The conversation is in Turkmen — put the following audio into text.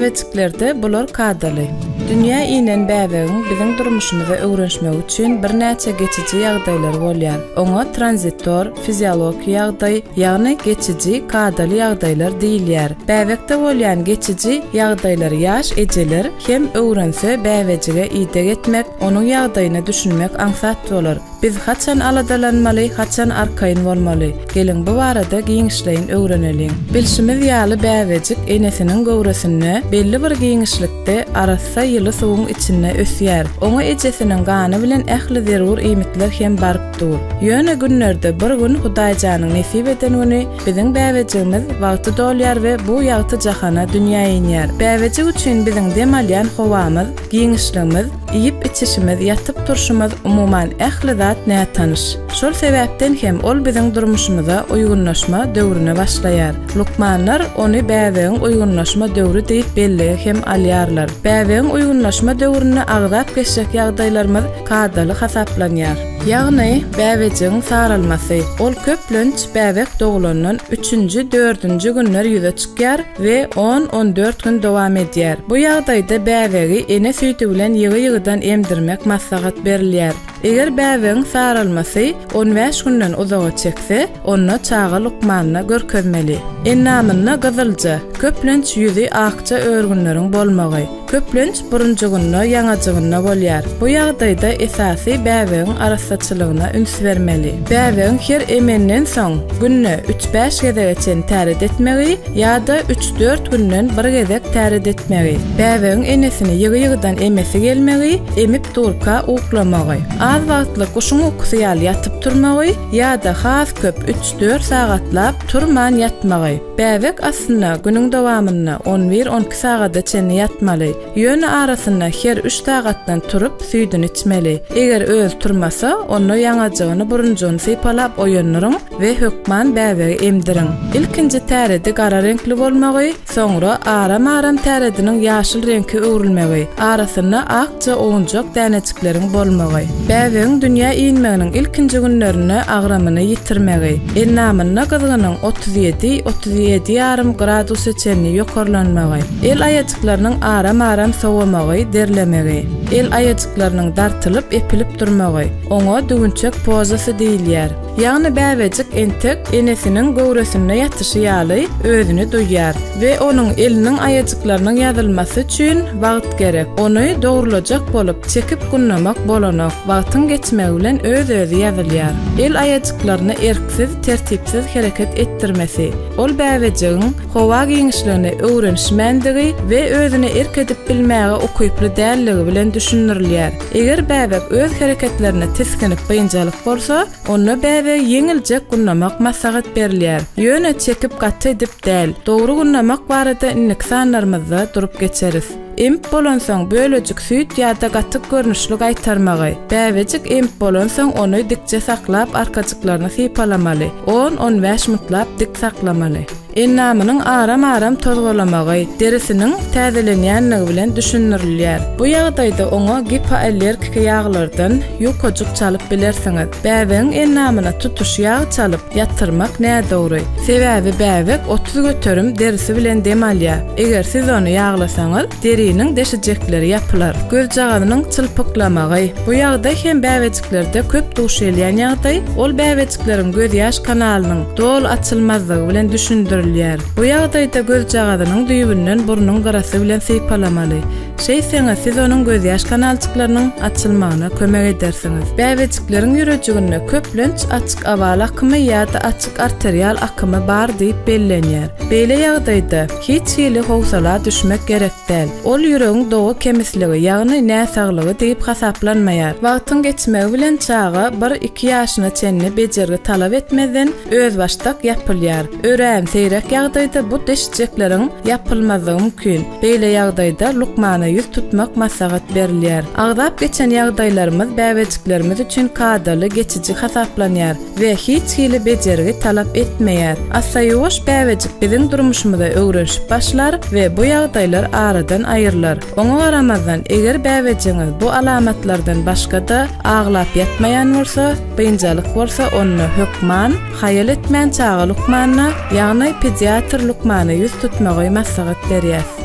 Bäbejiklerde bular kadaly. Dünýä inen bäbegiň biziň durmuşymyza öwrenişmegi üçin birnäçe geçiji ýagdaýlary bolýar. Oňa tranzitor, fiziologiki ýagdaý, ýagny geçiji, kadaly ýagdaýlar diýilýär. Bäbekde bolýan geçiji ýagdaýlary ýaş ejeler hem öwrense bäbejige ideg etmek, onuň ýagdaýyna düşünmek aňsat bolar. Biz haçan aladalanmaly, haçan arkaýyn bolmaly? Geliň, bu barada giňişleýin öwreneliň. Bilşimiz ýaly, bäbejik enesiniň göwresinde belli bir giňişlikde arassa ýyly suwuň içinde ösýär. Oňa ejesiniň gany bilen ähli zerur iýmitler hem baryp dur. Ýöne günlerde bir gün Hudaýjanyň nesip eden güni biziň bäbejigimiz wagty dolýar we bu ýagty jahana dünýä inýär. Bäbejik üçin biziň dem alýan howamyz, giňişligimiz, Iýip-içişimiz, ýatyp-turşumyz, umuman, ähli zat nätanyş. Şol sebäpden hem ol biziň durmuşymyza uýgunlaşma döwrüne başlaýar. Lukmanlar ony bäbegiň uýgunlaşma döwri diýip bellige hem alýarlar. Bäbegiň uýgunlaşma döwründe agzap geçjek ýagdaýlarymyz kadaly hasaplanýar. Ýagny, bäbejigiň saralmasy. Ol köplenç bäbek doglandan üçünji, dördünji günler ýüze çykýar we on-on dört gün dowam edýär. Bu ýagdaýda bäbegi ene süýdi bilen ýygy-ýygydan emdirmek maslahat berilýär. Eger bäbegiň saralmasy on bäş günden uzaga çekse, onda çaga lukmanyna görkezmeli. Endamynda gyzylja, köplenç ýüzi akja örgünleriň bolmagy. Köplenç burunjygynda, ýaňajygynda bolýar. Bu ýagdaýda esasy bäbegiň arassaçylygyna üns bermeli. Bäbegiň her emenden soň günde üç-bäş gezege çenli täret etmegi ýa-da üç-dört günden bir gezek täret etmegi. Bäbegiň enesini ýygy-ýygydan emesi gelmegi, emip durka uklamagy. Az wagtlyk guşuň ukusy ýaly ýatyp turmagy ýa-da has köp üç-dört sagatlap turman ýatmagy. Bäbek aslynda günüň dowamynda on bir-on iki sagada çenli ýatmaly. Ýöne arasynda her üç sagatdan turup, süýdüni içmeli. Eger özi turmasa, onda ýaňajygyny, burunjygyny sypalap oýandyryň we hökman bäbegi emdiriň. Ilkinji täredi gara reňkli bolmagy, soňra aram-aram tärediniň ýaşyl reňke öwrülmegi, arasynda akja owunjak dänejikleriň bolmagy. Bäbegiň dünýä inmeginiň ilkinji günlerinde agramyny ýitirmegi, endamynda gyzgynyň 37, 37 ýarym gradusa çenli ýokarlanmagy, el-aýajyklarynyň aram-aram sowamagy, derlemegi, el-aýajyklarynyň dartylyp, epilip durmagy, oňa düwünçek pozasy diýilýär. Ýagny bäbejik entek enesiniň göwresinde ýatyşy ýaly özüni duýýar we onuň eliniň aýajyklarynyň ýazylmasy üçin wagt gerek. Ony dogrulajak bolup çekip gundamak bolanok, wagtyň geçmegi bilen öz-özi ýazylýar. El aýajyklaryny erksiz, tertipsiz hereket etdirmesi, ol bäbejigiň howa giňişligine öwrenişmändigi we özüne erk edip bilmäge ukyply dälligi bilen düşündirilýär. Eger bäbek öz hereketlerine tisginip biynjalyk bolsa, onda bäbegi ýeňiljek gundamak maslahat berilýär. Ýöne çekip gaty edip däl. Dogry gundamak barada indiki sanlarymyzda durup geçeris. Emip bolansoň bölejik süýt ýa-da gatyk görnüşli gaýtarmagy. Bäbejik emip bolansoň ony dikje saklap arkajyklaryny sypalamaly. On-on bäş mutlap dik saklamaly. Endamynyň aram-aram tozgalamagy, derisiniň täzelenýänligi bilen düşündirilýär. Bu ýagdaýda oňa gipoallergiki ýaglardan ýukajyk çalyp bilersiňiz. Bäbegiň endamyna tutuş ýag çalyp, ýatyrmak nädogry. Sebäbi bäbek 30% derisi bilen dem alýar. Eger siz ony ýaglasaňyz, deriniň deşijekleri ýapylar. Gözjagazynyň çylpyklamagy. Bu ýagdaý hem bäbejiklerde köp duş gelýän ýagdaý, ol bäbejikleriň gözýaş kanalynyň doly açylmazlygy bilen düşündirilýär. Bu ýagdaýda gözjagazynyň düýbünden burnuň gyrasy bilen sypalamaly. Şeýtseňiz, siz onuň gözýaş kanaljyklarynyň açylmagyna kömek edersiňiz. Bäbejikleriň ýürejiginde köplenç açyk owal akymy ýa-da açyk arterial akymy bar diýip bellenýär. Beýle ýagdaýda hiç hili howsala düşmek gerek däl. Ol ýüregiň doga kemisligi, ýagny näsaglygy diýip hasaplanmaýar. Wagtyň geçmegi bilen çaga bir-iki ýaşyna çenli bejergi talap etmezden özbaşdak ýapylýar. Örän seýrek ýagdaýda bu deşijekleriň ýapylmazlygy mümkin. Beýle ýagdaýda lukmana ýüz tutmak maslahat berilýär. Agzap geçen ýagdaýlarymyz bäbejiklerimiz üçin kadaly geçiji hasaplanýar we hiç hili bejergi talap etmeýär. Assa-ýuwaş bäbejik biziň durmuşymyza öwrenişip başlar we bu ýagdaýlar aradan aýrylar. Oňa garamazdan, eger bäbejigiňiz bu alamatlardan başga-da aglap ýatmaýan bolsa, biynjalyk bolsa onda hökman, haýal etmän çaga lukmanyna, ýagny pediatr lukmana ýüz tutmagy maslahat berýäs.